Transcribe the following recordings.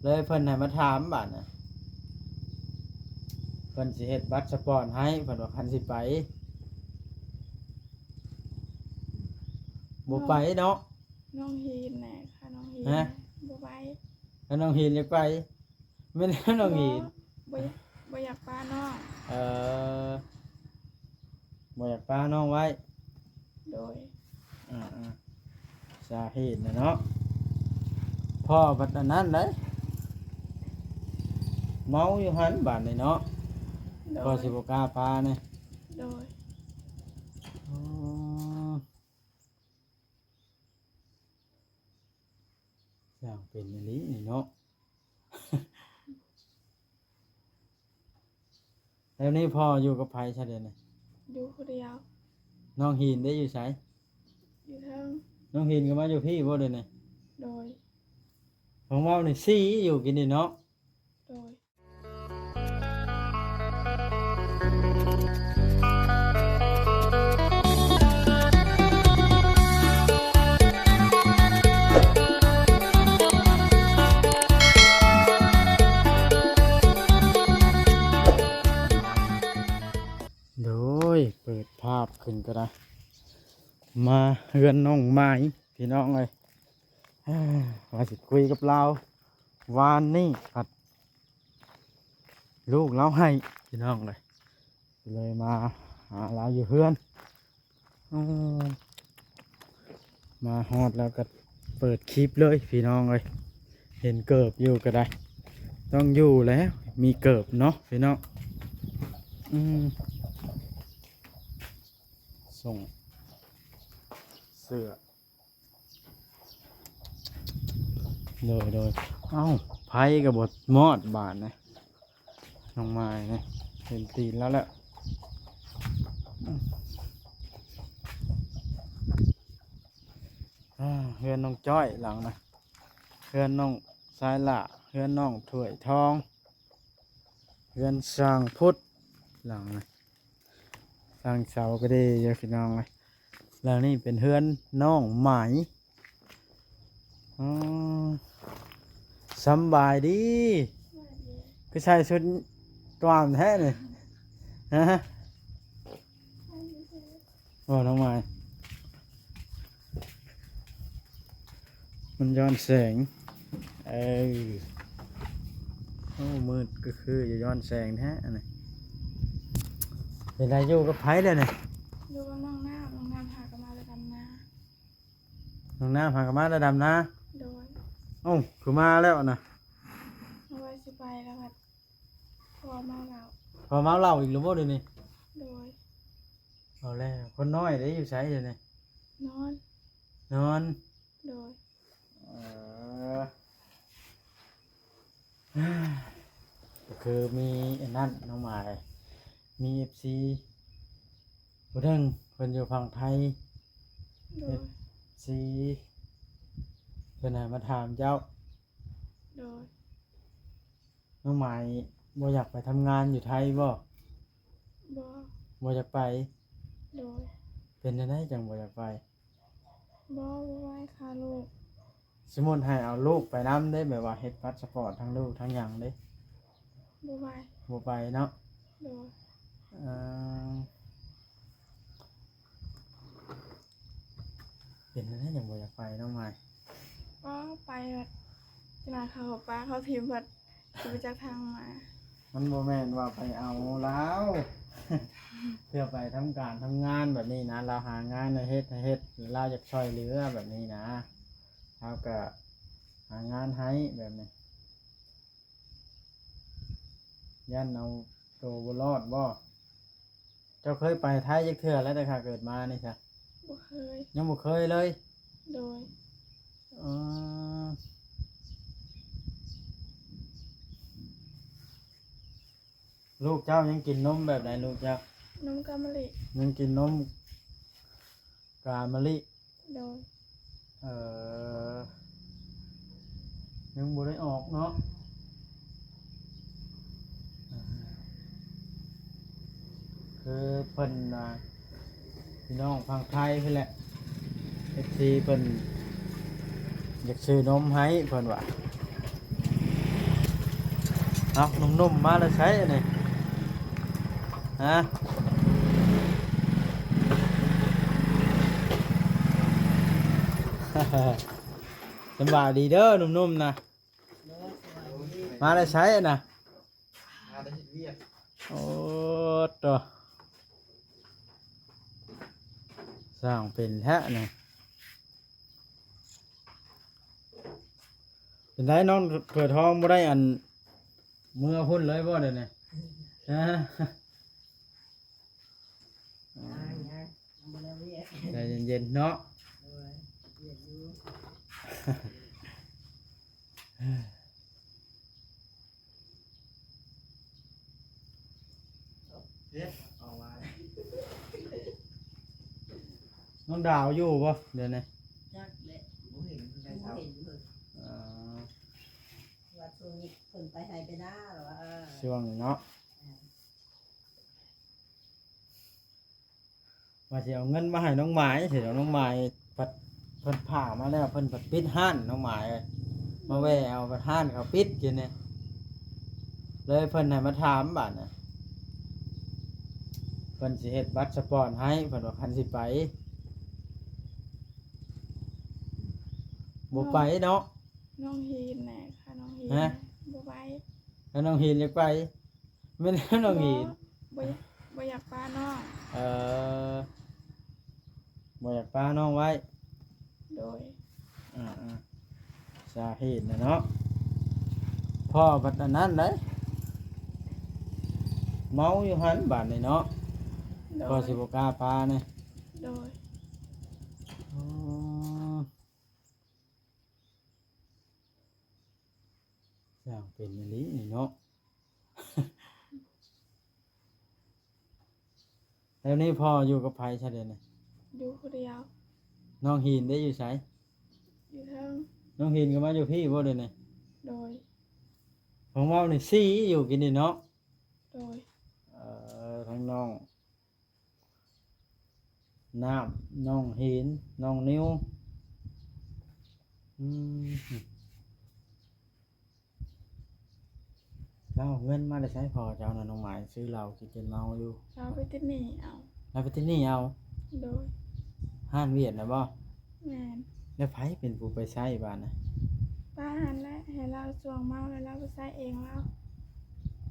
ເລີຍເພິ່ນໃຫ້ມາຖາມບາດນະ ເພິ່ນຊິເຮັດບັດສະປອດໃຫ້ ເພິ່ນວ່າຄັນຊິໄປ ບໍ່ໄປເນາະ. ນ້ອງຮີນນະ ຖ້ານ້ອງຮີນ ຮະ? ນະ ບໍ່ໄປ. ຖ້ານ້ອງຮີນຢາກໄປ ແມ່ນແລ້ວນ້ອງຮີນ ບໍ່ ບໍ່ຢາກ ບໍ່ຢາກປະນ້ອງ. ເອີ ບໍ່ຢາກປະນ້ອງໄວ້. ໂດຍ. ອ່າໆ ສາເຫດນະເນາະ ພໍ່ບັດອັນນັ້ນໄດ ເມົາຢູ່ຫັ້ນບາດນີ້ເນາະ. ໂດຍ. ພໍ່ຊິບໍ່ກ້າປະນີ້. ໂດຍ. ອໍ ຊ່າງເປັນອີ່ຫຼີນີ້ເນາະ. ແລ້ວນີ້ພໍ່ຢູ່ກັບໃຜຊະດຽວນີ້? ຢູ່ຜູ້ດຽວ. ນ້ອງຫີນເດ້ຢູ່ໃສ? ຢູ່ເທິງ. ນ້ອງຫີນກໍມາຢູ່ພີ້ບໍ່ດຽວນີ້? ໂດຍ. ຂອງເວົ້ານີ້ຊີ້ຢູ່ກິນນີ້ເນາະ. ໂດຍ. ໂດຍ ເປີດພາບຂຶ້ນກໍໄດ້ ມາເຮືອນນ້ອງໄມ້ ພີ່ນ້ອງເອີຍ ວ່າຊິຄຸຍກັບລາວ ວານນີ້ພັດ ລູກລາວໄຫ້ ພີ່ນ້ອງເອີຍ ເລີຍມາຫາລາວຢູ່ເຮືອນ. ອືມ ມາຮອດແລ້ວກໍເປີດຄລິບເລີຍ ພີ່ນ້ອງເອີຍ ເຫັນເກີບຢູ່ກໍໄດ້ ຕ້ອງຢູ່ແລ້ວ ມີເກີບເນາະ ພີ່ນ້ອງ. ອືມ ສົ່ງເສື້ອ ໂດຍ ໂດຍ. ເອົ້າ ໄຟກໍບໍ່ມອດບາດນະ ນ້ອງມາຍນະ ເຫັນຕີນລາວແລ້ວ. ອືມ ເຮືອນນ້ອງຈ້ອຍຫຼັງນະ ເຮືອນນ້ອງຊາຍຫຼ້າ ເຮືອນນ້ອງຖ້ວຍທອງ ເຮືອນຊ່າງພຸດຫຼັງນະ ຫຼັງເສົາກໍດີຢູ່ ພີ່ນ້ອງເອີຍ. ຫຼັງນີ້ເປັນເຮືອນນ້ອງໄມ້. ອໍ ສຳບາຍດີ ສະບາຍດີ. ຄືໃສ່ຊຸດກວາມແທ້ນີ້ ຮະ? ບໍ່ ນ້ອງມາຍ ມັນຍ້ອນແສງ. ເອີ ໂອ້ ມືດຄືໆຢູ່ ຍ້ອນແສງແທ້ອັນນີ້. ເປັນໃດ ຢູ່ກັບໃຜແລ້ວນີ້? ຢູ່ກັບນ້ອງນ້ຳ. ນ້ອງນ້ຳຫາກໍມາແຕ່ດຳນາ. ນ້ອງນ້ຳຫາກໍມາແຕ່ດຳນາ? ໂດຍ. ເອົ້າ ຄືມາແລ້ວນະ? ເພາະວ່າຊິໄປແລ້ວ ພໍ່ເມົາເຫຼົ້າ. ພໍ່ເມົາເຫຼົ້າອີກແລ້ວບໍ່ດຽວນີ້? ໂດຍ. ເອົາແລ້ວ ຄົນນ້ອຍເດ້ ຢູ່ໃສດຽວນີ້? ນອນ. ນອນ. ໂດຍ. ເອີ ກໍຄືມີອັນນັ້ນ ນ້ອງໝາຍ ມີເອັຟຊີຜູ້ໜຶ່ງ ເພິ່ນຢູ່ຝັ່ງໄທ. ໂດຍ. ເອັຟຊີເພິ່ນໃຫ້ມາຖາມເຈົ້າ. ໂດຍ. ນ້ອງໝາຍບໍ່ຢາກໄປທຳງານຢູ່ໄທບໍ່? ບໍ່. ບໍ່ຢາກໄປ? ໂດຍ. ເປັນຈັ່ງໃດຈັ່ງບໍ່ຢາກໄປ? ບໍ່ ບໍ່ໄຫວຄ່າລູກ. ສົມມຸດໃຫ້ເອົາລູກໄປນຳເດ້ ແບບວ່າເຮັດພາສະປອດທັງລູກທັງຫຍັງເດ້? ບໍ່ໄຫວ. ບໍ່ໄປເນາະ? ໂດຍ. ເອີ ເປັນຈັ່ງໃດຈັ່ງບໍ່ຢາກໄປນ້ອງມາຍ? ບໍ່ ໄປແລ້ວ ຈະມາເຂົາປະເຂົາຖິ້ມ ພັດຊິໄປຈັກທາງມາ. ມັນບໍ່ແມ່ນວ່າໄປເອົາລາວ ເພື່ອໄປທຳການທຳງານແບບນີ້ນະ ລາວຫາງານໃຫ້ເຮັດ ໃຫ້ເຮັດ ລາວຢາກຊ່ອຍເຫຼືອແບບນີ້ນະ ລາວກະຫາງານໃຫ້ແບບນີ້. ຢ້ານເອົາໂຕບໍ່ລອດບໍ່? ເຈົ້າເຄີຍໄປໄທຈັກເທື່ອແລ້ວ ແຕ່ຂ້າເກີດມານີ້ຊະ? ບໍ່ເຄີຍ. ຍັງບໍ່ເຄີຍເລີຍ? ໂດຍ. ເອີ ລູກເຈົ້າຍັງກິນນົມແບບໃດລູກເຈົ້າ? ນົມກາມະລິ. ຍັງກິນນົມກາມະລິ. ໂດຍ. ເອີ ຍັງບໍ່ໄດ້ອອກເນາະ ຄືເພິ່ນ ອ່າ ພີ່ນ້ອງຝັ່ງໄທພຸ້ນແຫຼະ ເອັຟຊີເພິ່ນຢາກຊື້ນົມໃຫ້ ເພິ່ນວ່າ ເອົາ ໜຸ່ມໆ ມາແລ້ວໃສອັນນີ້ ຮະ? ສະບາຍດີເດີ ໜຸ່ມໆ ນະ ມາແລ້ວໃສອັນນະ? ມາແຕ່ເຮັດວຽກ. ໂອ້ໂຕ ຊ່າງເປັນແທ້ນີ້. ເປັນໃດນ້ອງຖ້ວຍທອງ ບໍ່ໄດ້ອັນ ເມືອພຸ້ນເລີຍບໍ່ດຽວນີ້? ຮະ? ຍັງໆ ຍັງບໍ່ໄດ້ວຽກ. ໃຈເຢັນໆ ເນາະ. ໂດຍ ວຽກຢູ່. ເຮັດອອກມາ. ນ້ອງດາວຢູ່ບໍ່ດຽວນີ້? ຈັກແຫຼະ ບໍ່ເຫັນເພິ່ນໄດ້. ບໍ່ເຫັນເພິ່ນ. ອໍ ວ່າຊ່ວງນີ້ເພິ່ນໄປໄຮ່ໄປນາແລ້ວວ່າ. ຊ່ວງນີ້ເນາະ. ແມ່ນ. ວ່າຊິເອົາເງິນມາໃຫ້ນ້ອງໝາຍ ຊິເອົານ້ອງໝາຍ ພັດເພິ່ນພາມາແລ້ວ ເພິ່ນພັດປິດຮ້ານ ນ້ອງໝາຍເອີຍ. ມາແວ່ເອົາ ພັດຮ້ານເຂົາປິດຢູ່ນີ້ ເລີຍເພິ່ນໃຫ້ມາຖາມບາດນີ້. ເພິ່ນຊິເຮັດບັດສະປອນໃຫ້ ເພິ່ນວ່າຄັນຊິໄປ ບໍ່ໄປເນາະ. ນ້ອງ ນ້ອງຮີນນະ ຖ້ານ້ອງຮີນ ຮະ? ນະ ບໍ່ໄປ. ຖ້ານ້ອງຮີນຢາກໄປ. ແມ່ນແລ້ວນ້ອງຫີນ ບໍ່ ບໍ່ຢາກ ບໍ່ຢາກປະນ້ອງ. ເອີ ບໍ່ຢາກປະນ້ອງໄວ້. ໂດຍ. ອາໆ ສາເຫດນະເນາະ ພໍ່ບັດອັນນັ້ນໃດ໋ ເມົາຢູ່ຫັ້ນບາດນີ້ເນາະ. ໂດຍ. ພໍ່ຊິບໍ່ກ້າປະນີ້. ໂດຍ. ອໍ ຊ່າງເປັນອີ່ຫຼີນີ້ເນາະ. ແລ້ວນີ້ພໍ່ຢູ່ກັບໃຜຊະດຽວນີ້? ຢູ່ຜູ້ດຽວ. ນ້ອງຫີນເດ້ຢູ່ໃສ? ຢູ່ເທິງ. ນ້ອງຫີນກໍມາຢູ່ພີ້ບໍ່ດຽວນີ້? ໂດຍ. ເພິ່ນເວົ້ານີ້ຊີ້ຢູ່ກິນນີ້ເນາະ? ໂດຍ. ເອີ ທັງນ້ອງ ນ້ຳ ນ້ອງຫີນ ນ້ອງນິວ. ອືມ ລາວເອົາເງິນມາແຕ່ໃສພໍ່ເຈົ້ານະ? ນ້ອງໝາຍຊື້ເຫຼົ້າກິນຈົນເມົາຢູ່. ລາວໄປຕິດໜີ້ເອົາ. ລາວໄປຕິດໜີ້ເອົາ? ໂດຍ. ຮ້ານວຽດນະບໍ່? ແມ່ນ. ແລ້ວໃຜເປັນຜູ້ໄປໃຊ້ບາດນະ? ປ້າຫັ້ນແຫຼະ ໃຫ້ລາວຊ່ວງເມົາແລ້ວລາວໄປໃຊ້ເອງລາວ.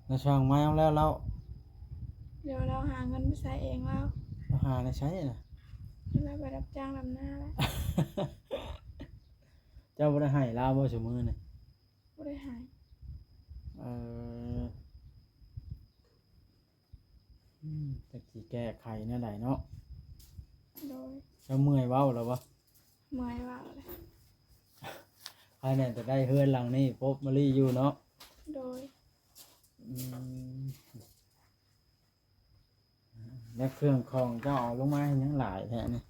ລາວຊ່ວງເມົາແລ້ວລາວ ດຽວລາວຫາເງິນໄປໃຊ້ເອງລາວ. ລາວຫາໃນໃສນະ? ລາວໄປຮັບຈ້າງດຳນາແຫຼະ. ເຈົ້າບໍ່ໄດ້ໃຫ້ລາວບໍ່ຊຸມື້ນີ້? ບໍ່ໄດ້ໃຫ້. ເອີ ອືມ ຈັກຊິແກ້ໄຂແນວໃດເນາະ. ໂດຍ. ເຈົ້າເມື່ອຍເວົ້າແລ້ວບໍ່? ເມື່ອຍເວົ້າແລ້ວ. ໃຜແມ່ນຈະໄດ້ເຮືອນຫຼັງນີ້ປົບມະລີຢູ່ເນາະ. ໂດຍ. ອືມ ແລ້ວເຄື່ອງຂອງເຈົ້າເອົາລົງມາເຮັດຫຍັງຫຼາຍແທ້ນີ້?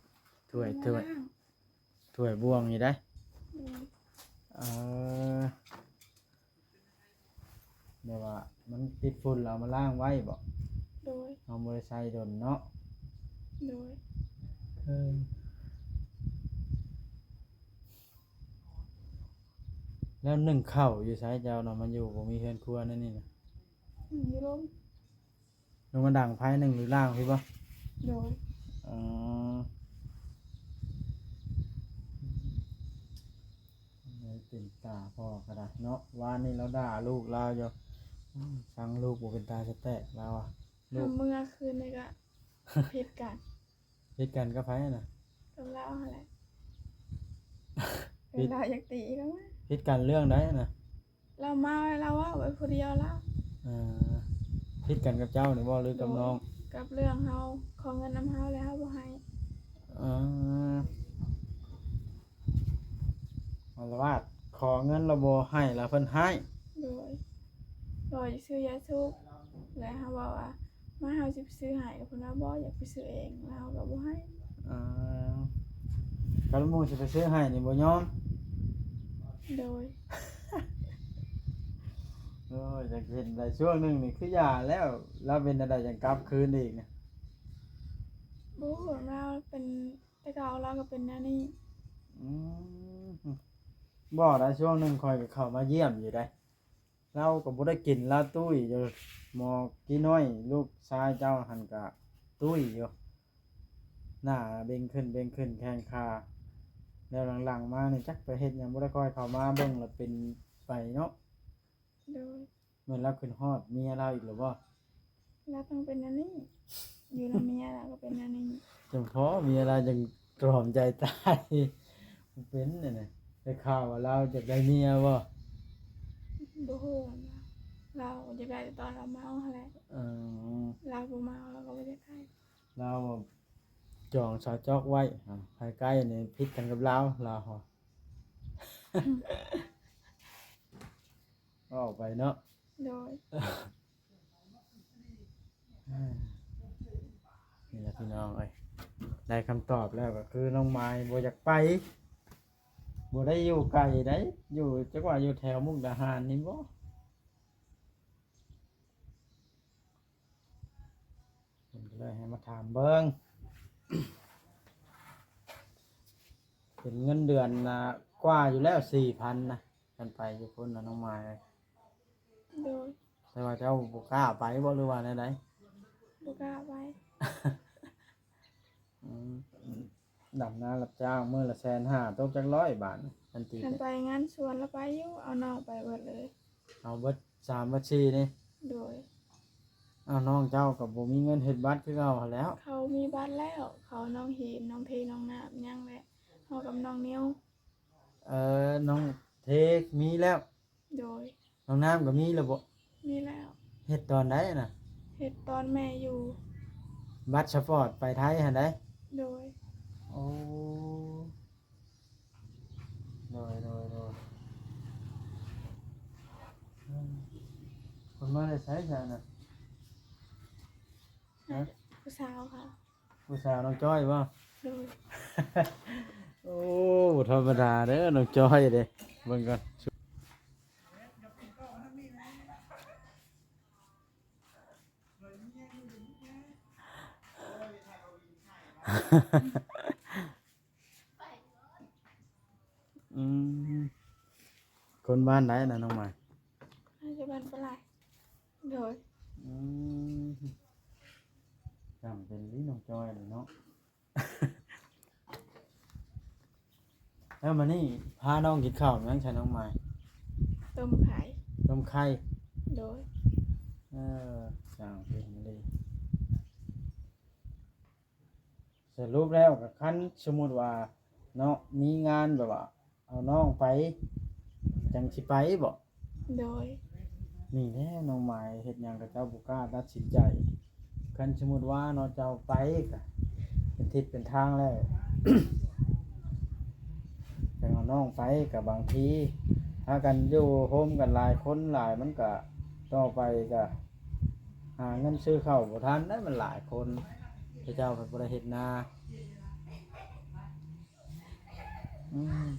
ຖ້ວຍ ຖ້ວຍ ຖ້ວຍບ່ວງນີ້ໄດ໋. ໂດຍ. ເອີ ແບບວ່າມັນຕິດຝຸ່ນແລ້ວເອົາມາລ້າງໄວ້ບໍ? ໂດຍ. ເຮົາບໍ່ໄດ້ໃຊ້ດົນເນາະ. ໂດຍ. ເອີ ແລ້ວໜຶ້ງເຂົ້າຢູ່ໃສເຈົ້ານະ? ມາຢູ່ບໍ່ມີເຮືອນຄົວແນວນີ້ນະ? ອືມ ຢູ່ລົມ. ລົງມາດັງໄຟໜຶ້ງຢູ່ລ່າງພີ້ບໍ່? ໂດຍ. ອໍ ເປັນຕາພໍ່ກໍໄດ້ເນາະ. ວານນີ້ລາວດ່າລູກລາວຢູ່ ອືມ ຊັງລູກບໍ່ເປັນຕາສະແຕກລາວອະ. ລູກ ເມື່ອຄືນນີ້ກໍຜິດກັນ. ຜິດກັນກັບໃຜຫັ້ນນະ? ກັບລາວຫັ້ນແຫຼະ. ເວລາຢາກຕີກັນ. ຜິດກັນເລື່ອງໃດຫັ້ນນະ? ລາວເມົາແລ້ວລາວເວົ້າໄປຜູ້ດຽວລາວ. ເອີ ຜິດກັນກັບເຈົ້ານີ້ບໍ່ ຫຼືກັບນ້ອງ? ໂດຍ. ກັບເລື່ອງເຮົາຂໍເງິນນຳເຮົາແລ້ວເຮົາບໍ່ໃຫ້. ເອີ ອາລະວາດ ຂໍເງິນແລ້ວບໍ່ໃຫ້ ແລ້ວເພິ່ນຮ້າຍ. ໂດຍ. ຂໍຊື້ຢາສູບ ແລ້ວເຮົາເວົ້າວ່າ ມາ ເຮົາຊິໄປຊື້ໃຫ້ ເພິ່ນວ່າບໍ່ ຢາກໄປຊື້ເອງ ແລ້ວເຮົາກໍບໍ່ໃຫ້. ອາ ຄັນໝູ່ຊິໄປຊື້ໃຫ້ນີ້ບໍ່ຍອມ. ໂດຍ. ໂອ້ຍ ຢາກເຫັນໄດ໋ ຊ່ວງໜຶ່ງນີ້ຄືຢ່າແລ້ວ ລາວເປັນແນວໃດຈັ່ງກັບຄືນອີກນະ? ບໍ່ຮູ້ ລາວເປັນ ແຕ່ເກົ່າລາວກໍເປັນແນວນີ້. ອືມ ບໍ່ໄດ໋ ຊ່ວງໜຶ່ງຂ້ອຍກໍເຂົ້າມາຢ້ຽມຢູ່ໄດ໋. ລາວກໍບໍ່ໄດ້ກິນ ລາວຕຸ້ຍຢູ່. ໝໍກີນ້ອຍລູກຊາຍເຈົ້າຫັ້ນກະຕຸ້ຍຢູ່ ໜ້າເບັງຂຶ້ນເບັງຂຶ້ນ ແຂ້ງຂາ. ແລ້ວຫຼັງໆມານີ້ຈັກໄປເຮັດຫຍັງ ບໍ່ໄດ້ຄ່ອຍເຂົ້າມາເບິ່ງ ລະເປັນໄປເນາະ. ໂດຍ. ແມ່ນລາວຂຶ້ນຮອດເມຍລາວອີກແລ້ວບໍ່? ລາວຕ້ອງເປັນແນວນີ້ ຢູ່ນຳເມຍລາວກໍເປັນແນວນີ້. ຈັ່ງພໍເມຍລາວຈັ່ງຕຣອມໃຈຕາຍ. ເປັນແນວນີ້ ໄດ້ຂ່າວວ່າລາວຢາກໄດ້ເມຍບໍ່? ບໍ່ຮູ້ນຳລາວ. ລາວຢາກໄດ້ແຕ່ຕອນລາວເມົາຫັ້ນແຫຼະ. ເອີ ລາວບໍ່ເມົາລາວກໍບໍ່ຢາກໄດ້. ລາວຈອງສາວຈອກໄວ້ ໃກ້ໆນີ້ຜິດກັນກັບລາວ ລາວ ເວົ້າໄປເນາະ. ໂດຍ. ນີ້ລະພີ່ນ້ອງເອີຍ ໄດ້ຄຳຕອບແລ້ວ ກໍຄືນ້ອງມາຍບໍ່ຢາກໄປ ບໍ່ໄດ້ຢູ່ໄກໃດ ຢູ່ ຈັກວ່າຢູ່ແຖວມຸກດາຫານນີ້ບໍ່. ເພິ່ນກໍເລີຍໃຫ້ມາຖາມເບິ່ງ ເປັນເງິນເດືອນນະ ກວ່າຢູ່ແລ້ວສີ່ພັນນະ ຄັນໄປຢູ່ພຸ້ນນະນ້ອງມາຍ. ໂດຍ. ແຕ່ວ່າເຈົ້າບໍ່ກ້າໄປບໍ່ ຫຼືວ່າແນວໃດ? ບໍ່ກ້າໄປ. ອືມ ດຳນາຮັບຈ້າງມື້ລະແສນຫ້າ ຕົກຈັກຮ້ອຍບາດ ຄັນຕີ ຄັນໄປງານສວນລະໄປຢູ່ ເອົານ້ອງໄປເບິດເລີຍ. ເອົາເບິດສາມເບິດສີ່ນີ້? ໂດຍ. ອ້າວ ນ້ອງເຈົ້າກໍບໍ່ມີເງິນເຮັດບັດຄືເກົ່າຫັ້ນແຫຼ້ວ. ເຂົາມີບັດແລ້ວ ເຂົາໜອງຫີນ ໜອງເທ ໜອງນ້ຳ ຍັງແຫຼະ ເຮົາກັບນ້ອງນິວ. ເອີ ນ້ອງເທມີແລ້ວ. ໂດຍ. ນ້ອງນ້ຳກໍມີແລ້ວບໍ? ມີແລ້ວ. ເຮັດຕອນໃດນະ? ເຮັດຕອນແມ່ຢູ່. ບັດສະປອດໄປໄທຫັ້ນໃດ? ໂດຍ. ໂອ້ ໂດຍ ໂດຍ ໂດຍ. ເອີ ຄົນມາແຕ່ໃສຊະນະ? ຮະ? ຜູ້ສາວເຂົາ. ຜູ້ສາວນ້ອງຈ້ອຍບໍ່? ໂດຍ. ໂອ້ ບໍ່ທຳມະດາເດີນ້ອງຈ້ອຍເດ້. ເບິ່ງກ່ອນ. ອືມ ຄົນບ້ານໃດນະນ້ອງມາຍ? ບ້ານປະຫຼາຍ. ໂດຍ. ອືມ ຈຳເປັນລີ້ນ້ອງຈ້ອຍນີ້ເນາະ. ແລ້ວມື້ນີ້ພານ້ອງກິນເຂົ້າຫຍັງຊະນ້ອງມາຍ? ຕົ້ມໄຂ່. ຕົ້ມໄຂ່? ໂດຍ. ເອີ ຊ່າງເປັນອີ່ຫຼີ. ສະຫຼຸບແລ້ວກໍຄັນສົມມຸດວ່າເນາະ ມີງານແບບວ່າເອົານ້ອງໄປ ຈັ່ງຊິໄປບໍ? ໂດຍ. ນີ້ແຫຼະນ້ອງມາຍ ເຮັດຫຍັງກໍເຈົ້າບໍ່ກ້າຕັດສິນໃຈ. ຄັນສົມມຸດວ່າເນາະ ເຈົ້າໄປກໍເປັນທິດເປັນທາງແລ້ວ ຈັ່ງເອົານ້ອງໄປ ກໍບາງທີພາກັນຢູ່ໂຮມກັນຫຼາຍຄົນຫຼາຍ ມັນກໍຕໍ່ໄປກໍຫາເງິນຊື້ເຂົ້າບໍ່ທັນໃດ໋ ມັນຫຼາຍຄົນ ເຂົາເຈົ້າເພິ່ນບໍ່ໄດ້ເຮັດນາ. ອືມ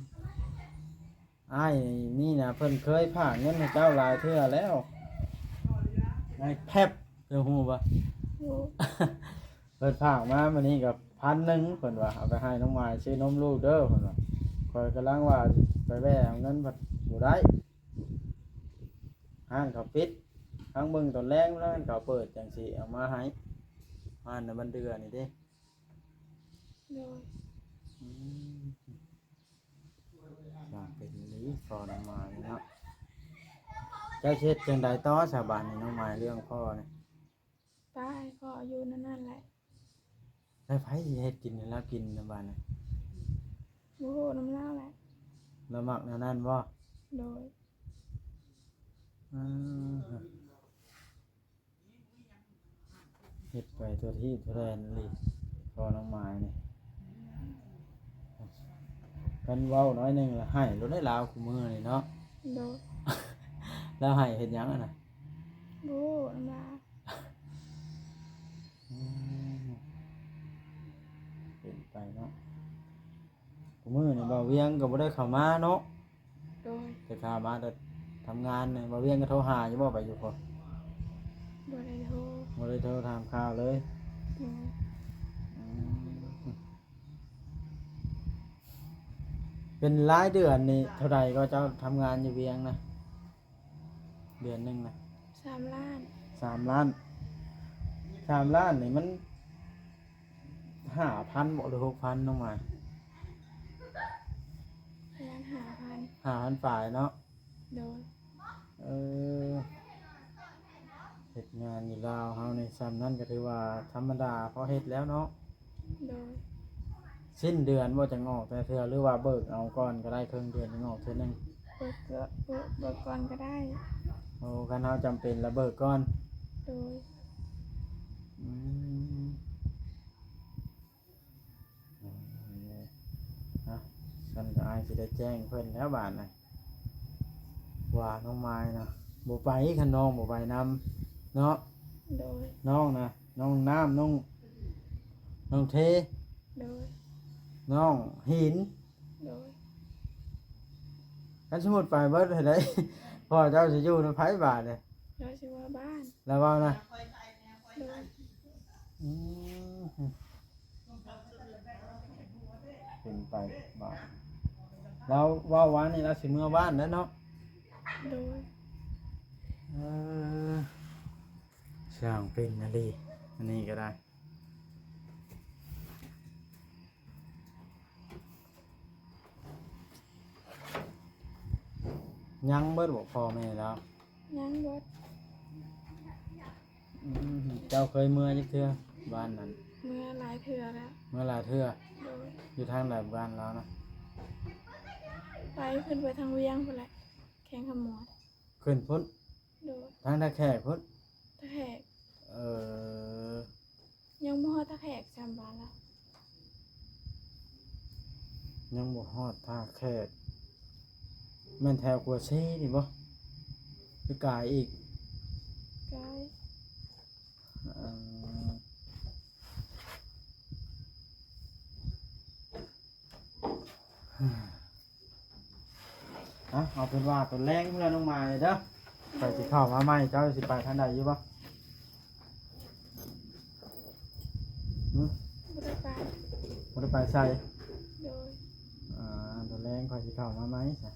ອ້າຍນີ້ນະ ເພິ່ນເຄີຍຝາກເງິນໃຫ້ເຈົ້າຫຼາຍເທື່ອແລ້ວ. ອ້າຍແພັບ ເຈົ້າຮູ້ບໍ່? ຮູ້. ເພິ່ນຝາກມາມື້ນີ້ກໍພັນໜຶ່ງ ເພິ່ນວ່າ ເອົາໄປໃຫ້ນ້ອງມາຍຊື້ນົມລູກເດີ ເພິ່ນວ່າ. ຂ້ອຍກຳລັງວ່າຊິໄປແວ່ເອົາເງິນ ພັດບໍ່ໄດ້ ຮ້ານເຂົາປິດ. ທາງເບິ່ງຕອນແລງ ຮ້ານເຂົາເປີດຈັ່ງຊິເອົາມາໃຫ້ ຮ້ານໃນບ້ານເດືອນີ້ເດ້. ໂດຍ. ອືມ ສ້າງເປັນອີ່ຫຼີພໍ່ນ້ອງມາຍເນາະ. ເຈົ້າຊິເຮັດຈັ່ງໃດຕໍ່ຊະບາດນີ້ນ້ອງມາຍ ເລື່ອງພໍ່ນີ້? ໄປໃຫ້ພໍ່ຢູ່ນຳນັ້ນແຫຼະ. ແລ້ວໃຜຊິເຮັດກິນໃຫ້ລາວກິນນະບາດນີ້? ບໍ່ຮູ້ນຳລາວແຫຼະ. ລາວມັກແນວນັ້ນບໍ່? ໂດຍ. ອືມ. ເຮັດໄປທົ່ວທີ່ທົ່ວແດນອີ່ຫຼີ ພໍ່ນ້ອງມາຍນີ້. ຄັນເວົ້າໜ້ອຍໜຶ່ງລະໄຫ້ໂລດເດ້ລາວ ຄູ່ມື້ນີ້ເນາະ. ໂດຍ. ລາວໄຫ້ເຮັດຫຍັງຫັ້ນນະ? ບໍ່ຮູ້ນຳລາວ. ອືມ ເປັນໄປເນາະ. ຄູ່ມື້ນີ້ບ່າວວຽງກໍບໍ່ໄດ້ເຂົ້າມາເນາະ. ໂດຍ. ແຕ່ຂ້າມາແຕ່ທຳງານນີ້ ບ່າວວຽງກໍໂທຫາຢູ່ບໍ່ ໄປຢູ່ພຸ້ນ? ບໍ່ໄດ້ໂທ. ບໍ່ໄດ້ໂທຖາມຂ່າວເລີຍ. ໂດຍ. ອືມ ເປັນລາຍເດືອນນີ້ເທົ່າໃດກໍເຈົ້າທຳງານຢູ່ວຽງນະ? ເດືອນໜຶ່ງນະ? ສາມລ້ານ. ສາມລ້ານ. ສາມລ້ານນີ້ມັນຫ້າພັນບໍ ຫຼື ຫົກພັນ ນ້ອງມາຍ? ປະມານຫ້າພັນ. ຫ້າພັນປາຍເນາະ? ໂດຍ. ເອີ ເຮັດງານຢູ່ລາວເຮົານີ້ ສ່ຳນັ້ນກໍຖືວ່າທຳມະດາພໍເຮັດແລ້ວເນາະ? ໂດຍ. ສິ້ນເດືອນບໍ່ ຈັ່ງອອກແຕ່ເທື່ອ ຫຼືວ່າເບີກເອົາກ່ອນກໍໄດ້ ເຄິ່ງເດືອນຈຶ່ງອອກເທື່ອໜຶ່ງ? ເບີກ ເບີກ ເບີກກ່ອນກໍໄດ້. ໂອ້ ຄັນເຮົາຈຳເປັນລະເບີກກ່ອນ. ໂດຍ. ອືມ ເນາະ ຊັ້ນກໍອ້າຍຊິໄດ້ແຈ້ງເພິ່ນແລ້ວບາດນະ ວ່ານ້ອງມາຍນະບໍ່ໄປ ຄັນນ້ອງບໍ່ໄປນຳເນາະ. ໂດຍ. ນ້ອງນະ ນ້ອງນ້ຳ ນ້ອງ ນ້ອງເທ. ໂດຍ. ນ້ອງຫີນ. ໂດຍ. ຄັນສົມມຸດໄປເບິດໃຫ້ໄດ້ ພໍ່ເຈົ້າຊິຢູ່ນຳໃຜບາດນີ້? ລາວຊິເມືອບ້ານ. ລາວເວົ້ານະ? ໂດຍ. ອືມ ເປັນໄປບາດ ລາວເວົ້າວານນີ້ລາວຊິເມືອບ້ານແລ້ວເນາະ? ໂດຍ. ເອີ ຊ່າງເປັນອີ່ຫຼີ ອັນນີ້ກໍໄດ້. ຍັງເບິດບໍ່ ພໍ່ແມ່ລາວ? ຍັງເບິດ. ອືມ ເຈົ້າເຄີຍເມືອຈັກເທື່ອບ້ານນັ້ນ? ເມືອຫຼາຍເທື່ອແລ້ວ. ເມືອຫຼາຍເທື່ອ? ໂດຍ. ຢູ່ທາງໃດບ້ານລາວນະ? ໄປ ຂຶ້ນໄປທາງວຽງພຸ້ນແຫຼະ ແຂວງຄຳມ່ວນ. ຂຶ້ນພຸ້ນ? ໂດຍ. ທາງທ່າແຂກພຸ້ນ? ທ່າແຂກ. ເອີ ຍັງບໍ່ຮອດທ່າແຂກຊ້ຳບ້ານລະ. ຍັງບໍ່ຮອດທ່າແຂກ ແມ່ນແຖວຂົວເຊນີ້ບໍ່ ຫຼືກາຍອີກ? ກາຍ. ເອີ ອະ ເອົາເປັນວ່າຕອນແລງເມື່ອນ້ອງມາເດີ ຂ້ອຍຊິເຂົ້າມາໃໝ່ ເຈົ້າຊິໄປທາງໃດຢູ່ບໍ່? ຫຶ? ບໍ່ໄດ້ໄປ. ບໍ່ໄດ້ໄປໃສ? ໂດຍ. ອາ ຕອນແລງຂ້ອຍຊິເຂົ້າມາໃໝ່ຊະ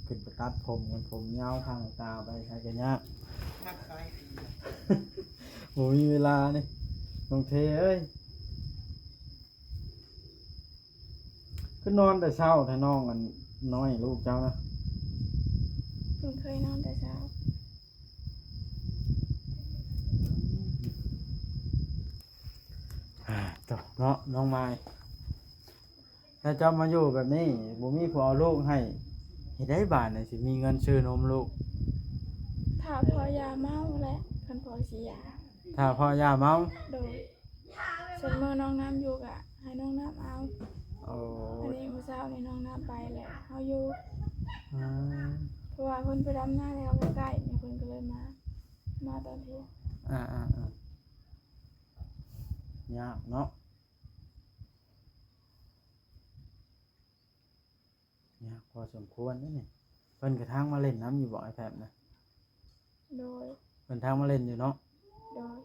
ຂຶ້ນໄປຕັດຜົມກັນ ຜົມຍາວທາງຕາໄປໃສກໍຍາກ ບໍ່ມີເວລານີ້ ນ້ອງເທເອີຍ. ຄືນອນແຕ່ເຊົ້າແທ້ນ້ອງ ອັນນ້ອຍລູກເຈົ້ານະ? ເພິ່ນເຄີຍນອນແຕ່ເຊົ້າ. ອາ ເນາະ ນ້ອງມາຍ ຖ້າເຈົ້າມາຢູ່ແບບນີ້ ບໍ່ມີຜູ້ເອົາລູກໃຫ້ ເຮັດໃດບາດນີ້ ຊິມີເງິນຊື້ນົມລູກ? ຖ້າພໍ່ຢ່າເມົາແຫຼະ ຄັນພໍ່ຊິຢ່າ. ຖ້າພໍ່ຢ່າເມົາ? ໂດຍ. ສ່ວນມື້ນ້ອງນ້ຳຢູ່ກະໃຫ້ນ້ອງນ້ຳເອົາ. ໂອ້ ອັນນີ້ມື້ເຊົ້ານີ້ນ້ອງນ້ຳໄປແລ້ວ ເຮົາຢູ່. ອືມ ເພາະວ່າເພິ່ນໄປດຳນາແລ້ວໃກ້ໆ ນີ້ເພິ່ນກໍເລີຍມາ ມາຕອນທ່ຽງ. ອ່າໆ ຍາກເນາະ. ຍາກພໍສົມຄວນເດ້ນີ້. ເພິ່ນກະທັກມາຫຼິ້ນນຳຢູ່ບໍ່ ອ້າຍແພບນະ? ໂດຍ. ເພິ່ນທັກມາຫຼິ້ນຢູ່ເນາະ? ໂດຍ.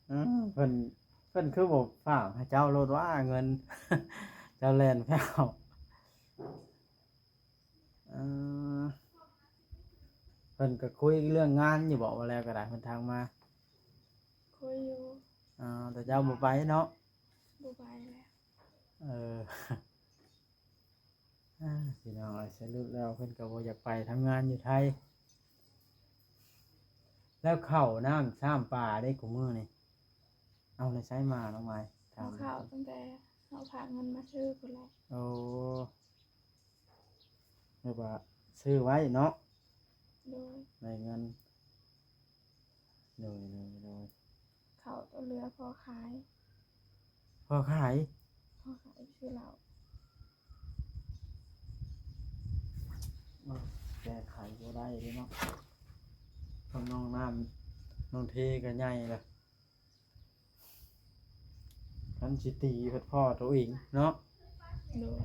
ເອີ ເພິ່ນ ເພິ່ນຄືບໍ່ຝາກໃຫ້ເຈົ້າໂລດວ່າເງິນ ເຈົ້າແລ່ນໄປເອົາ. ເອີ ເພິ່ນກະຄຸຍເລື່ອງງານຢູ່ບໍ່? ວ່າແລ້ວກະໄດ້ ເພິ່ນທັກມາ. ຄຸຍຢູ່. ອໍ ແຕ່ເຈົ້າບໍ່ໄປເນາະ? ບໍ່ໄປແລ້ວ. ເອີ ອາ ພີ່ນ້ອງເອີຍ ສະຫຼຸບແລ້ວເພິ່ນກໍບໍ່ຢາກໄປທຳງານຢູ່ໄທ. ແລ້ວເຂົ້ານ້ຳຊ້ຳປາເດ້ ຄູ່ມື້ນີ້ ເອົາແນວໃສມາ ນ້ອງມາຍ? ເອົາເຂົ້າຕັ້ງແຕ່ເຮົາພາເງິນມາຊື້ພຸ້ນແຫຼະ. ໂອ້ ແບບວ່າຊື້ໄວ້ເນາະ? ໂດຍ. ໄດ້ເງິນ. ໂດຍ ໂດຍ ໂດຍ. ເຂົ້າຕົວເຫຼືອພໍຂາຍ. ພໍຂາຍ? ພໍຂາຍຊື້ເຫຼົ້າ. ໂອ້ຍ ແກ້ໄຂບໍ່ໄດ້ເດ້ເນາະ ທຳນ້ອງນ້ຳ ນ້ອງເທກໍໃຫຍ່ລະ. ຄັນຊິຕີພັດພໍ່ໂຕເອງເນາະ. ໂດຍ.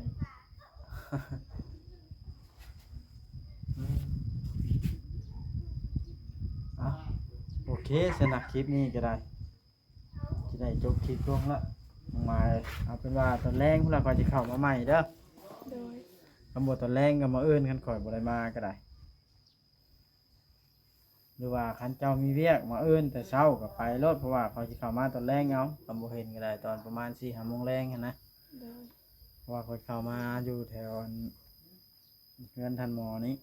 ອືມ ອ່ະ ໂອເຄ ສຳລັບຄລິບນີ້ກໍໄດ້ ຊິໄດ້ຈົບຄລິບລົງລະ ມາ ເອົາເປັນວ່າຕອນແລງພຸ້ນລະ ຂ້ອຍຊິເຂົ້າມາໃໝ່ເດີ. ໂດຍ. ຄັນບໍ່ຕອນແລງກໍມື້ອື່ນ ຄັນຂ້ອຍບໍ່ໄດ້ມາກໍໄດ້. ຫຼືວ່າຄັນເຈົ້າມີວຽກ ມາເອີ້ນແຕ່ເຊົ້າກໍໄປໂລດ ເພາະວ່າຂ້ອຍຊິເຂົ້າມາຕອນແລງເອົາ ຄັນບໍ່ເຫັນກໍໄດ້ ຕອນປະມານສີ່ຫ້າໂມງແລງຫັ້ນນະ. ໂດຍ ເພາະວ່າຂ້ອຍເຂົ້າມາຢູ່ແຖວອັນ ເຮືອນທ່ານໝໍນີ້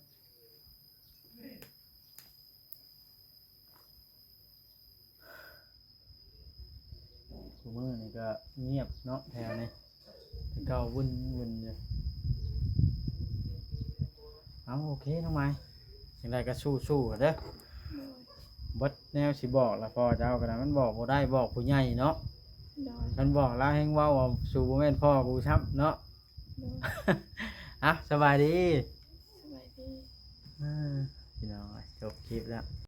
ຊຸມື້ນີ້ກໍງຽບເນາະແຖວນີ້ ແຕ່ເກົ່າວຸ່ນໆຢູ່. ເອົາ ໂອເຄ ນ້ອງໄມ້ ຈັ່ງໃດກໍສູ້ໆເດີ. ໂດຍ ເບິດແນວຊິບອກລະ ພໍ່ເຈົ້າກໍໄດ້ ມັນບອກບໍ່ໄດ້ ບອກຜູ້ໃຫຍ່ເນາະ. ໂດຍ ຄັນບອກລາວແຮ່ງເວົ້າວ່າ ສູບໍ່ແມ່ນພໍ່ກູຊ້ຳເນາະ. ໂດຍ ອ່ະ ສະບາຍດີ ສະບາຍດີ. ເອີ ພີ່ນ້ອງເອີຍ ຈົບຄລິບແລ້ວ.